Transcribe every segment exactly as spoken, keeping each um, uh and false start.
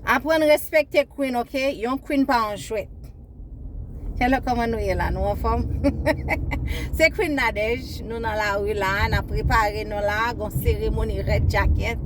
Aprann respekte Queen, ok? Yon Queen pa yon jwèt. Hello, kòman nou ye la? Nou anfòm? Se Queen Nadège, nou nan lari la, n ap prepare nou la, gon seremoni Red Jacket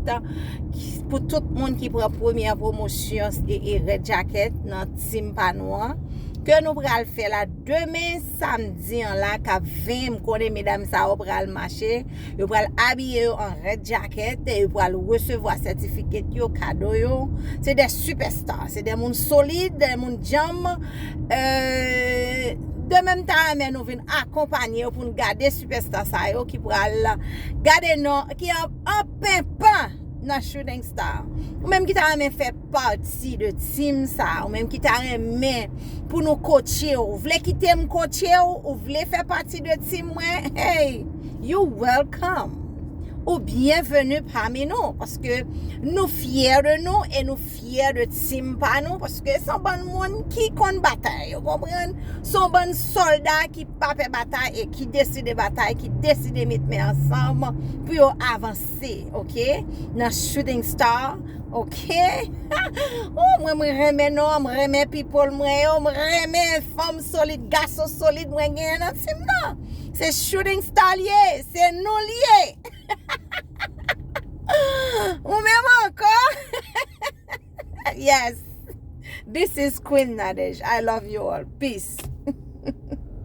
ki- pou tout moun ki pran premyè pwomosyon e, e Red Jacket nan team pa nou an. Ke nou pral fè la demen samdi an la k ap ven, m konnen medam sa yo pral mache, yo pral abiye yo an Red Jacket, e yo pral resevwa sètifiket yo, kado yo. Se de sipèsta, se de moun solid, de moun djanm. Euh, demen m ta renmen nou vin akonpanye yo pou n gade sipèsta sa yo ki pral gade non, ki an, an penpan nan Shooting Star. Ou menm ki ta renmen fè pati de team sa, ou menm ki ta renmen pou nou coache w, ou vle kite m coache w, ou vle fè pati de team mwen, hey, you welcome. Ou byenveni pami nou, paske nou fyè de nou e nou fyè de team pa nou, paske se yon bann moun ki konn batay, ou konprann? Se yon bann sòlda ki pa pè batay e ki deside batay, ki deside met men ansanm pou yo avanse, ok? Nan Shooting Star, ok? Oh, mwen, mwen renmen non, mwen renmen people mwen yo, mwen renmen fanm solid, gason solid mwen genyen nan team nan. Se Shooting Star l ye, se nou l ye. Ou menm ankò? Yes. This is Queen Nadège. I love you all. Peace.